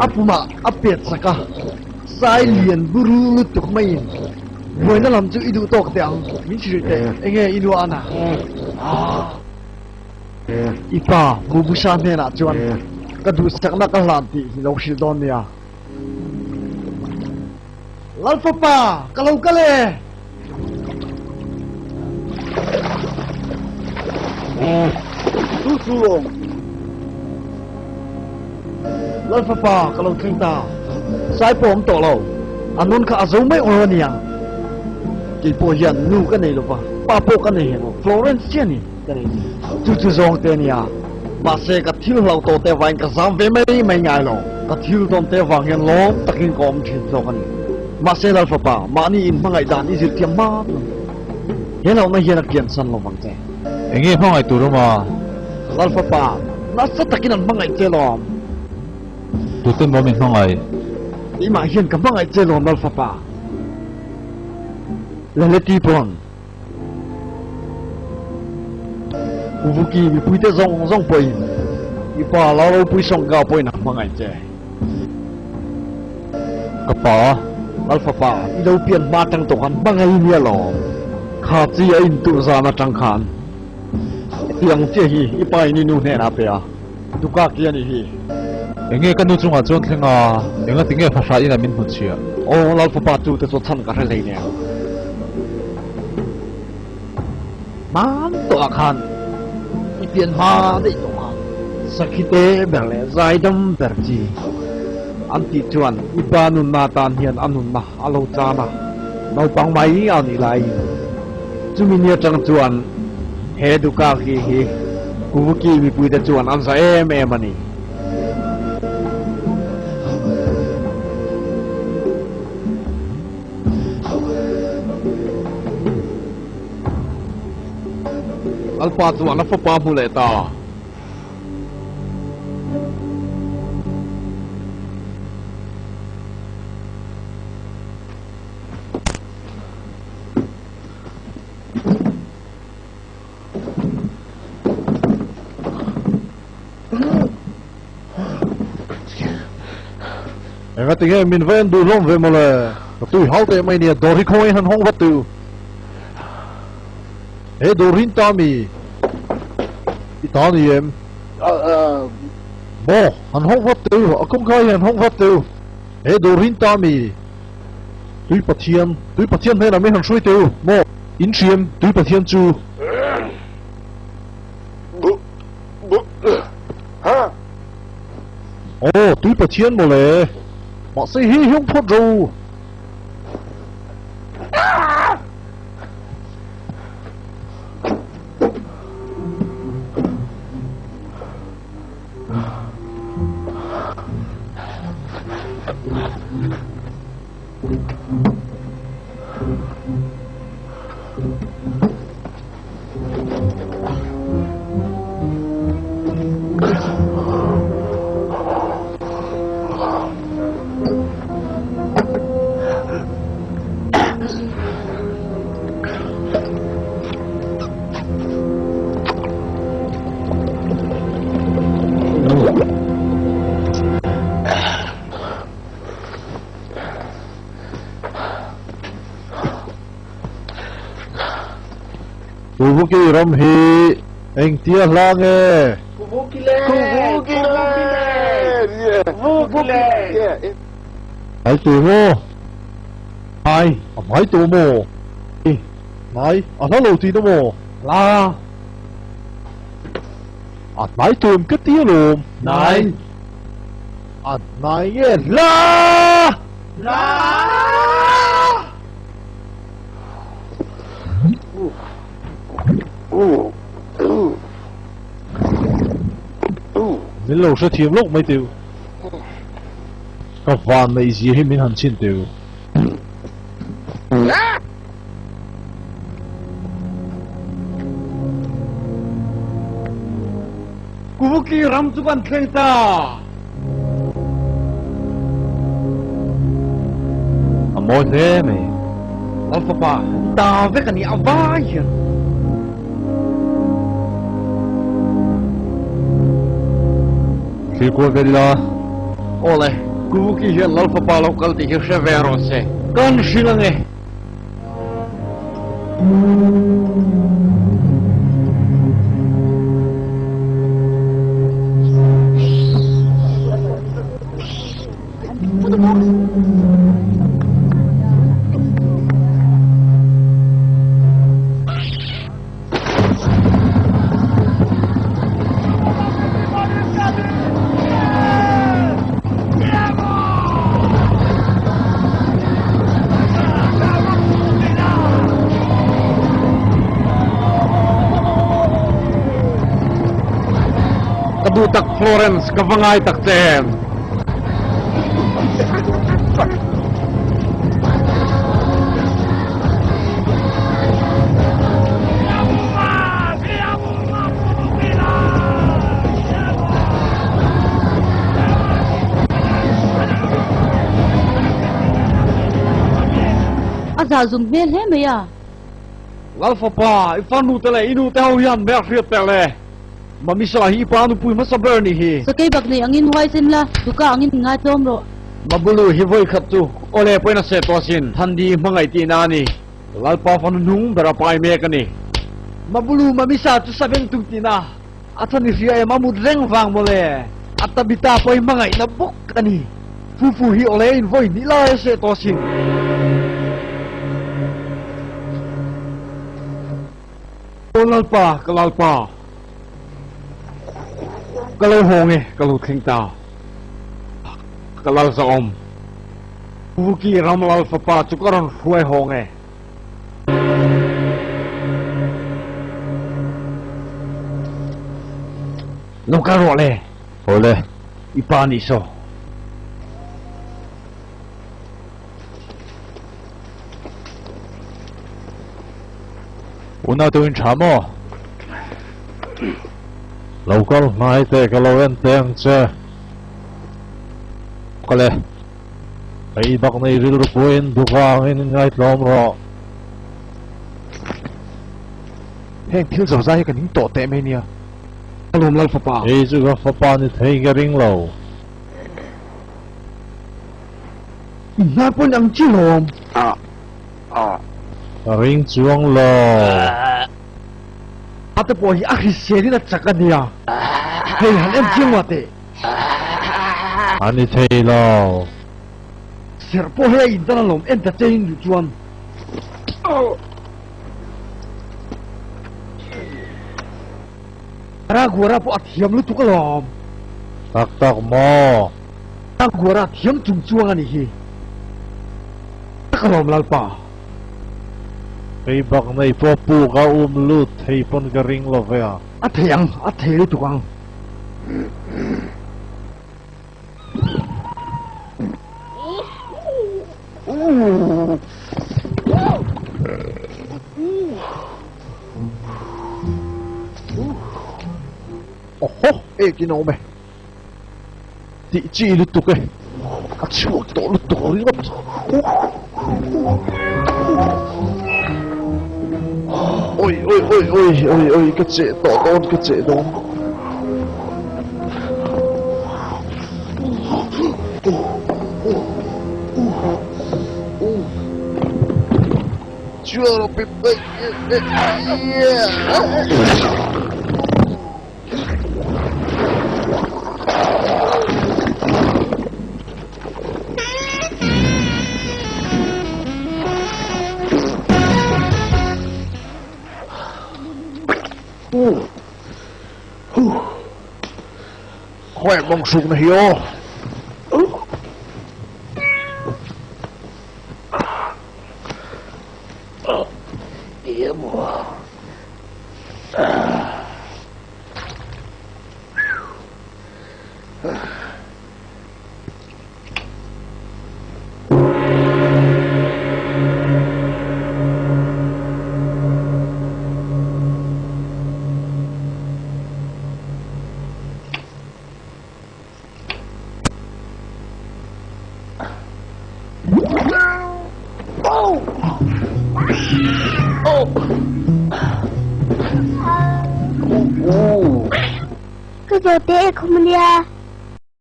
A pumah a pet sak a, sai lian buru lutuk maiin buaina lam chu i duh tawk teh ang, min hrilh teh, enge i nu a na? I pa Mubusa hnenah chuan ka duhsakna ka hlan tih i lo hrilh dawn nia. Lalfapa, ka lo kal e! Chu chu lawm. Lalfapa, ka lo thleng ta. Sai pawh awm tawh lo. A nun kha a zo mai awr a nia. Kei pawh hian nu ka nei lo va, pa pawh ka nei hek lo. Florence chiah a ni ka nei ni. Chu chu zawng te a nia. Mahse, ka thil hlauh tawh te avangin ka zam ve mai mai ngai lo. Ka thil tawn te avang hian lawm takin ka awm thin zawk a ni. Mahse Lalfapa, mahni in hmangaih dan i zir thiam hma chu he lohna hian a kian san lo vang che. Enge hmangaih tur awm a? Lalfapa, nasa takin an hmangaih che lawm. Tute maw min hmangaih? Keimah hian ka hmangaih che lawm Lalfapa. Laleti pawn. Kuvuki mipuite zawng zawng pawhin i pa Lalropui Sawngka pawhin a hmangaih che. Ka pa, Lalfapa, i lo pian hma atang tawh khan hmangaih nia lawm. Kha chi a intuh zan atang khan hetiang chiah hi i pa in i nu hnenah a pe a, Dukaki a nih hi. Enge ka nu chungah chuan thleng a, engati nge fahrah inah min hmuchhiah? Aw, Lalfapa chu te chu chhan ka hre hlei nen. Hman tawhah khan i pian hma daih tawh kha. Sakhi te ber leh zaidam ber chi an tih chuan i pa nunna atan hian a nunna a lo chan a, naupang mai a nih laiin chumi ni atang chuan he Dukaki hi Kuvuki mipuite chuan an za em em a ni. Lalpa chuan a fapa hmu leh ta. Enga tinge min va en duh hlawm ve mawle. Ka tui hau teh mai nia, dawr hi khawngaih han hawng vat tu. He dawr hi ta mi? I ta ni em? Maw, han hawng vat tu, a kawngka hi han hawng vat tu. He dawr hi ta mi? Tui Pathian, Tui Pathian hnenah min han hruai teh u, maw? In hriam, Tui Pathian chu. Aw, Tui Pathian mawle. Mahse hi hiung phawt ro u. Kuvuki ram hi engtia hla nge? Kuvuki le! Kuvuki le! Kuvuki le! Hmai tu maw? Hmai, a hmai tu maw? Hmai, a hla lo tihna maw? Hla. A hnai tuam ka ti alawm. Hnai. A hnai nge hla? Hla! Min lo hrethiam lawk mai teu. Ka van neih zia hi min han chhin teu. Kuvuki ram chu kan thleng ta. A mawi hle mai. Lal fapa ta vek a ni a vai hian. Thlir kual vel ila. Awle, Kuvuki hian Lal fapa lo kal tih hi hre ve rawh se. Kan hrilh ange. Ka duh tak Florence, ka va ngai tak che em? A za zum hmel hle mai a. Lalfapa, i fanu te leh i nu te ho hian hmel hriat per le. Mamisa hi i pa nupui hmasa ber ni hi. Sakei bak nei angin huaisen la, duka angin inngai tlawm rawh. Mabulu hi vawi khat chu awle pawhin a seh tawh asin, Thandi hmangaih tihna a ni. Lalpa fanu hnung ber a pai mek a ni. Mabulu Mamisa chu sabeng tum tihna a chhan i hria em, a mut reng vang mawle. A Tabitha pawhin hmangaihna bawk a ni. Fufu hi awle in vawi hnih lai a seh tawh asin. Aw Lalpa, ka Lalpa, ka lo hawng e, ka lo thleng ta. Ka lal zahawm, Vuki ram lal fapa chu ka rawn hruai hawng e. Lo kal rawh le. Awle. I pa nih saw. Unau deuh in tha maw? Lo kal hnai teh ka lo en teh ang che. Kale. Hei bak nei rilru puiin duka angin in ngaitlawm rawh. Heng thil zo zai hi ka ning tawh teh mai nia. Ka lawm lal fapa. Hei chu ka fapa ni thei ka ring lo. I hnar pawhin ang chi lawm. Ka ring chuang lo. A te pawh hi a hrisel in a chak a nia. Hei han en chiang mah teh. A ni thei lo. Serh pawh hei a in tan alawm en ta che in duh chuan. Raguara pawh a thiam lutuk alawm. Tak tak maw? Raguara thiam chung chuang a nih hi. Tak alawm Lalpa. Hei bak nei pawh puk a um lut thei pawn ka ring lo ve a. A thei ang, a thei lutuk ang. Oho, ek in a awm e. Tih chi lutuk e. A chhuak tawh lutuk ringawt. Oi oi oi oi oi oi ka cheh tawh dawn ka cheh dawn. Khawih mawng hrukna hi aw. Ka zawhte e khum ania.